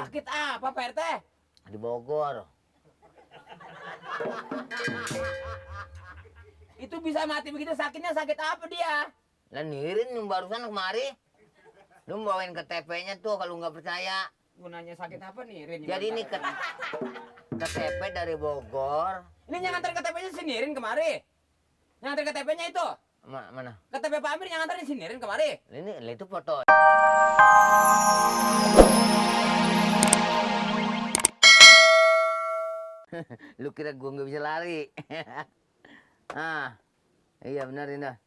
Sakit apa Pak RT? Di Bogor. Itu bisa mati begitu sakitnya, sakit apa dia? Lah nirin yang barusan kemari. Lu bawain KTP-nya tuh kalau nggak percaya. Gunanya sakit apa nih, Rin? Jadi ini KTP dari Bogor. Ini yang nganter KTP-nya si Nirin kemari. Yang nganter KTP-nya itu. Mana? KTP Pak Amir yang nganterin si Nirin kemari. Ini itu foto. Lu kira gua nggak bisa lari? Ah, iya benar Indah.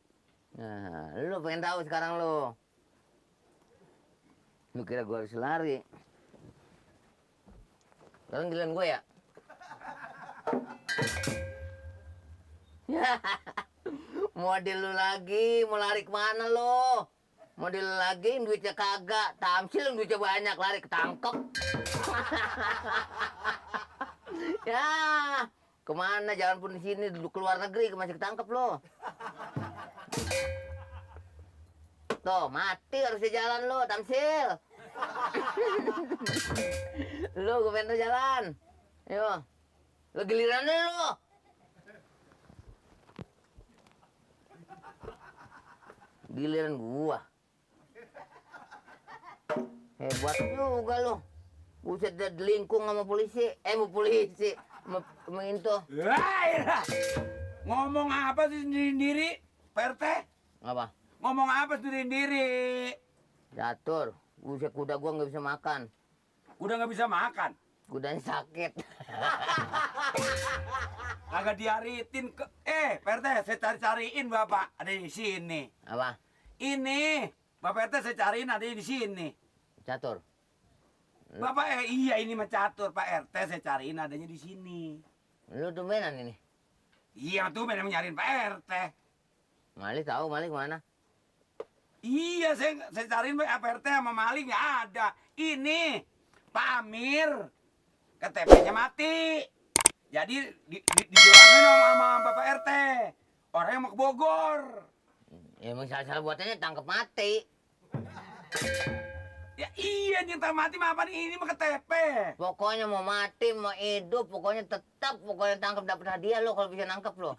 Nah, lu pengen tahu sekarang lu. Lu kira gua harus lari? Sekarang giliran gue ya? Model lu lagi, mau lari kemana lu? Model lu lagi, duitnya kagak. Tamsil duitnya banyak, lari ketangkep. Ya, kemana? Jangan pun di sini, duduk keluar negeri, masih ketangkep lo. Tuh, mati harusnya jalan lo, Tamsil. Lu gue pengen jalan. Ayo. Lu giliran lu. Giliran gua. Hebat juga lu. Buset dah delingkung sama polisi. Mau polisi. Sama itu. Ngomong apa sih sendiri-sendiri, Pak RT? Apa? Ngomong apa sendiri-sendiri? Catur. Buset kuda gua nggak bisa makan. Udah nggak bisa makan. Kudanya sakit. Agak diaritin ke Pak RT, saya cari-cariin Bapak ada di sini. Apa? Ini Bapak RT saya cariin ada di sini. Catur. Bapak iya ini mah catur Pak RT saya cariin adanya di sini. Lu tumbenan ini. Iya tuh memang nyariin Pak RT. Mali tahu Mali kemana? Iya saya cariin Pak RT sama Mali nggak ada. Ini Pak Amir KTP-nya mati. Jadi dibilangin sama Bapak RT. Orang yang mau ke Bogor. Ya emang salah buatannya tangkap mati. Ya iya nyentang mati mah apa nih? Ini mah KTP. Pokoknya mau mati, mau hidup, pokoknya tetap tangkap dapat hadiah lo kalau bisa nangkep lo.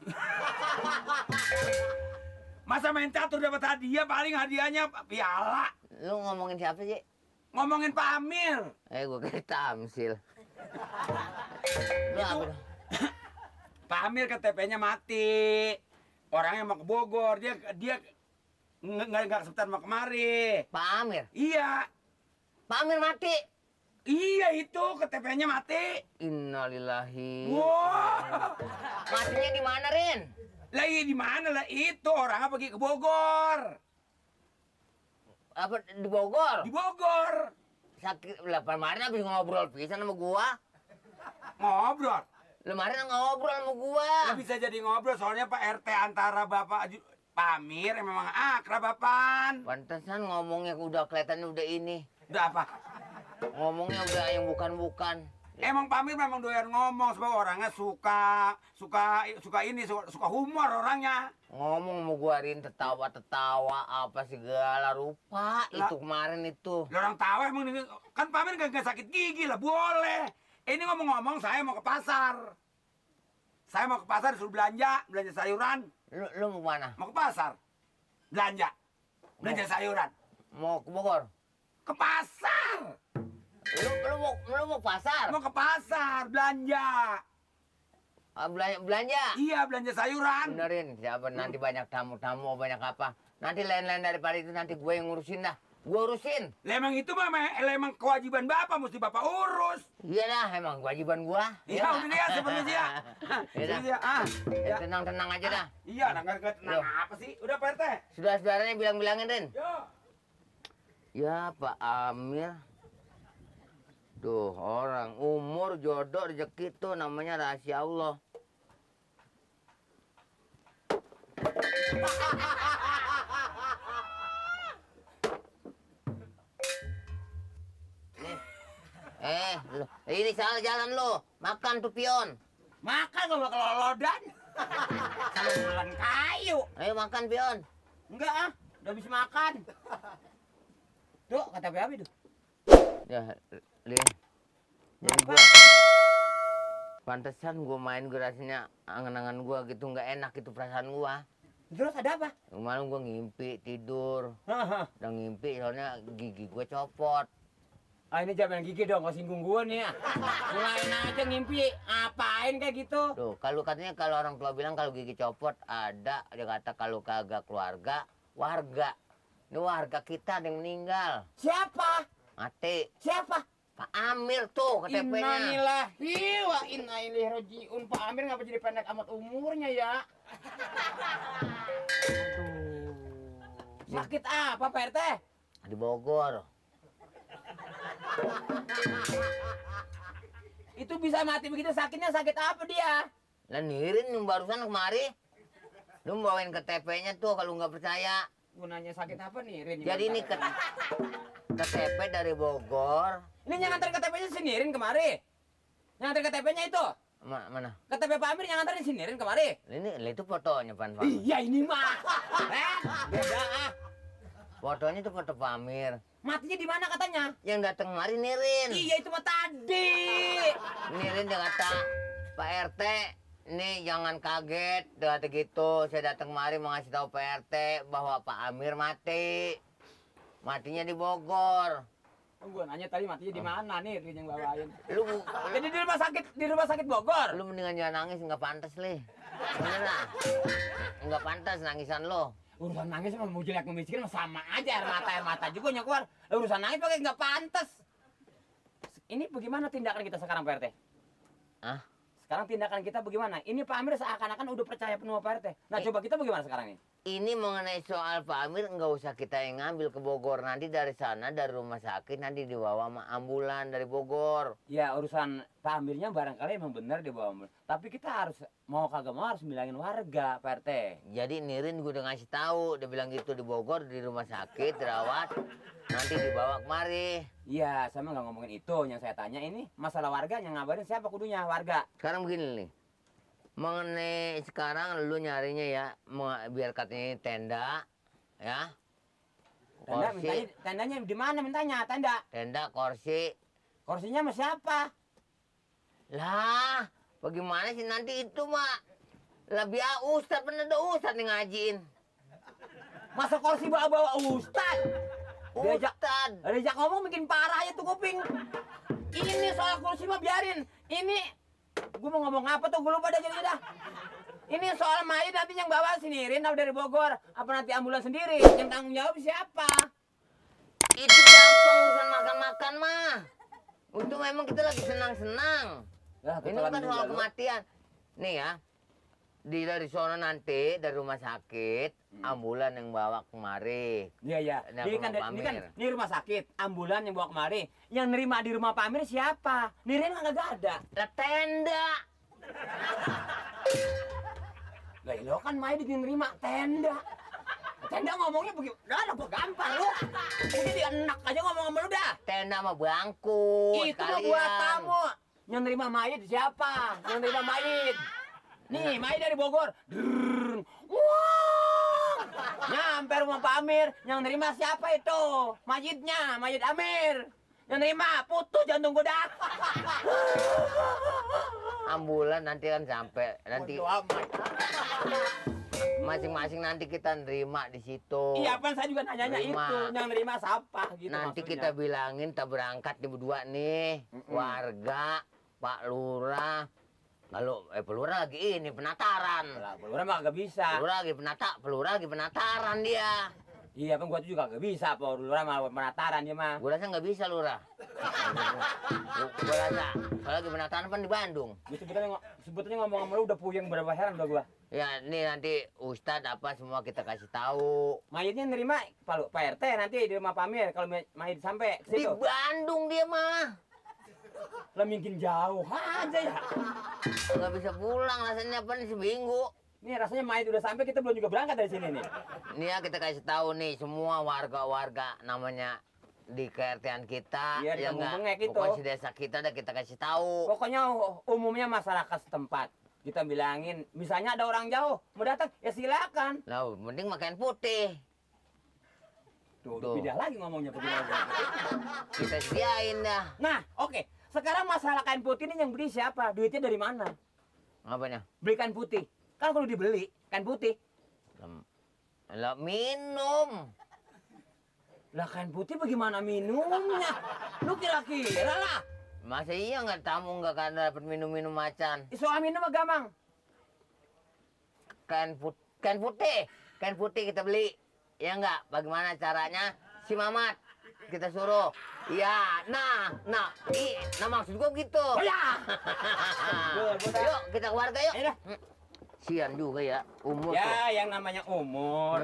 Masa main catur dapat hadiah, paling hadiahnya piala. Lu ngomongin siapa sih? Ngomongin Pak Amir. Gue kira Tamsil. Lu apa? Pak Amir KTP-nya mati. Orangnya mau ke Bogor, dia nggak kesepitan mau kemari. Pak Amir? Iya. Pak Amir mati? Iya itu KTP-nya mati. Innalillahi. Wah. Matinya di mana, Rin? Lagi di mana lah itu orangnya pergi ke Bogor. Apa di Bogor? Di Bogor. Sakit lah kemarin habis ngobrol pisan sama gua. Ngobrol. Kemarin ngobrol sama gua. Nggak bisa jadi ngobrol soalnya Pak RT antara Bapak Pak Amir memang akrabapan. Pantesan ngomongnya udah kelihatannya udah ini. Udah apa? Ngomongnya udah yang bukan-bukan. Emang Pak Amir memang doyan ngomong sebab orangnya suka humor orangnya. Ngomong mau gua Rin tertawa apa segala rupa itu kemarin itu. Orang tawa emang kan Pak Amir gak sakit gigi lah boleh. Ini ngomong-ngomong saya mau ke pasar. Saya mau ke pasar disuruh belanja sayuran. Lu mau mana? Mau ke pasar. Belanja sayuran. Mau ke Bogor? Ke pasar. Lu mau pasar? Mau ke pasar belanja. Belanja? Iya belanja sayuran. Benerin siapa nanti banyak tamu banyak apa. Nanti lain-lain daripada itu nanti gue yang ngurusin dah. Gue urusin. Emang itu mah emang kewajiban Bapak, mesti Bapak urus. Iya dah, emang kewajiban gua. Iya, udah ya, seperti ya. Ya, tenang-tenang aja dah. Iya, nggak tenang apa sih? Udah Pak RT. Saudara-saudaranya bilang-bilangin, Rin. Yo. Ya, Pak Amir. Tuh, orang umur, jodoh, rezeki tuh namanya rahasia Allah. Ini salah jalan lo. Makan tuh pion. Makan kalau kelolodan. Sama bulan kayu. Ayo makan pion. Enggak ah, udah bisa makan. Tuh, kata apa itu? Ya, Lin. Jadi gua pantesan gua main gua rasanya angan-angan gua gitu nggak enak itu perasaan gua. Terus ada apa? Kemarin gua ngimpi tidur, Haha. udah ngimpi soalnya gigi gua copot. Ah ini jangan gigi dong, kau singgung gua nih ya. Mulain aja ngimpi, apain kayak gitu? Tuh, kalau katanya kalau orang tua bilang kalau gigi copot ada, dia kata kalau kagak keluarga, warga. Ini warga kita ada yang meninggal, Siapa? mati. Siapa? Pak Amir tuh KTP-nya. Innalillahi wa inna ilaihi rajiun. Pak Amir ngapa jadi pendek amat umurnya ya? Aduh. Sakit apa Pak RT? Di Bogor. Itu bisa mati begitu sakitnya sakit apa dia? Lah Nirin yang barusan kemari. Lu bawain KTP-nya tuh kalau nggak percaya. Gunanya sakit apa nih Rin? Jadi ini KTP dari Bogor. Ini yang nganter KTP-nya si Nirin kemari. Yang nganter KTP-nya itu. Mana? KTP Pak Amir yang nganterin si Nirin kemari. Ini itu fotonya Pan. Iya ini mah. Beda ah. Fotonya itu foto Pak Amir. Matinya di mana katanya? Yang datang kemari Nirin. Iya itu mah tadi. Nirin dia kata, Pak RT, nih jangan kaget, dia kata gitu. Saya datang kemari mau ngasih tahu Pak RT bahwa Pak Amir mati. Matinya di Bogor. Gua nanya tadi matinya di mana nih Rin yang bawain. Lu Jadi di rumah sakit Bogor. lu mendingan jangan nangis, nggak pantas lih. Beneran. Nggak pantas nangisan lo. Urusan nangis sama mau jelek mau miskin sama aja, air mata juga nyekeluar. Urusan nangis pakai nggak pantas. Ini bagaimana tindakan kita sekarang Pak RT? Hah? Sekarang tindakan kita bagaimana? Ini Pak Amir seakan-akan udah percaya penuh Pak RT. Nah coba kita bagaimana sekarang ini? Ini mengenai soal Pak Amir nggak usah kita yang ngambil ke Bogor. Nanti dari sana, dari rumah sakit, nanti dibawa sama ambulan dari Bogor. Ya urusan Pak Amirnya barangkali emang benar dibawa ambulan. Tapi kita harus mau kagak mau harus bilangin warga Pak RT. Jadi Nirin gue udah ngasih tahu, dia bilang gitu di Bogor di rumah sakit dirawat, nanti dibawa kemari. Iya, saya mah nggak ngomongin itu. Yang saya tanya ini masalah warga yang ngabarin siapa kudunya warga. Sekarang begini nih, mengenai sekarang lu nyarinya ya, biar katanya tenda, ya. Tendanya di mana mintanya? Tenda, kursi. Kursinya sama siapa? Lah, bagaimana sih nanti itu mak? Lah biar ustad, pernah ada ustad yang ngajiin. Masa kursi bawa-bawa ustad? Diajak ngomong bikin parah ya tuh kuping. Ini soal kursi mah biarin. Ini gue mau ngomong apa tuh gue lupa dah jadi dah. Ini soal mayat nanti yang bawa si Nirin dari Bogor. Apa nanti ambulan sendiri? Yang tanggung jawab siapa? Itu gampang urusan makan-makan mah. Untuk memang kita lagi senang-senang. Ini kan soal kematian. Nih ya, dari sono nanti dari rumah sakit ambulan yang bawa kemari. Iya. Ini rumah sakit, ambulan yang bawa kemari. Yang nerima di rumah Pak Amir siapa? Nirin nggak ada. Lah tenda. Lah lo kan main di nerima tenda. Tenda ngomongnya begitu. Udah gua gampang lu. Jadi enak aja ngomong sama lu dah. Tenda sama bangku. Itu mah buat tamu. Yang nerima mayit siapa? Yang nerima mayit. Nih, mayit dari Bogor. Wah! Nyampe rumah Pak Amir. Yang nerima siapa itu? Mayitnya, mayit Amir. Yang nerima putus jantung gua dah. Ambulan nanti kan sampai nanti Bodo amat. masing-masing nanti kita nerima di situ. Iya, apa saya juga nanyanya Nerima. itu. Yang nerima siapa gitu Nanti maksudnya. kita bilangin kita berangkat di berdua nih, warga, Pak Lurah. Kalau Pak Lurah lagi ini penataran. Pelurah mah gak bisa. Pelurah lagi penataran dia. Iya, kan gua tuh juga gak bisa. Pelurah mah penataran dia mah. Gue rasa nggak bisa Lurah. Gue rasa kalau lagi penataran kan di Bandung. Gua sebetulnya ngomong sama lu udah puyeng berapa heran udah gua. Ya ini nanti Ustadz apa semua kita kasih tahu. Mayitnya nerima Pak RT nanti di rumah Pak Amir kalau mayit sampai ke Di situ. Bandung dia mah. Lah mungkin jauh aja ya. Nggak bisa pulang rasanya apa nih seminggu. Nih rasanya mayit udah sampai kita belum juga berangkat dari sini nih. Nih ya kita kasih tahu nih semua warga-warga namanya di KRT-an kita. Iya, di ya Kampung nggak? Bengek itu. Pokoknya di desa kita dah kita kasih tahu. Pokoknya umumnya masyarakat setempat. Kita bilangin, misalnya ada orang jauh mau datang, ya silakan. Lah, mending makan putih. Tuh, beda lagi ngomongnya begini. Kita sediain dah. Nah, oke. Sekarang masalah kain putih ini yang beli siapa? Duitnya dari mana? Apanya? Beli kain putih. Kan kalau dibeli kain putih, Lah minum. lah kain putih bagaimana minumnya? Lu kira-kira lah. Masa iya nggak tamu nggak kan dapat minum-minum macan? Soal minum mah gampang. Kain putih kita beli. Ya enggak? Bagaimana caranya? Si Mamat kita suruh. Ya, nah maksud gua gitu. Oh ya. Yuk kita ke warga yuk. Ayo dah. Sian juga ya umur tuh. Ya, yang namanya umur.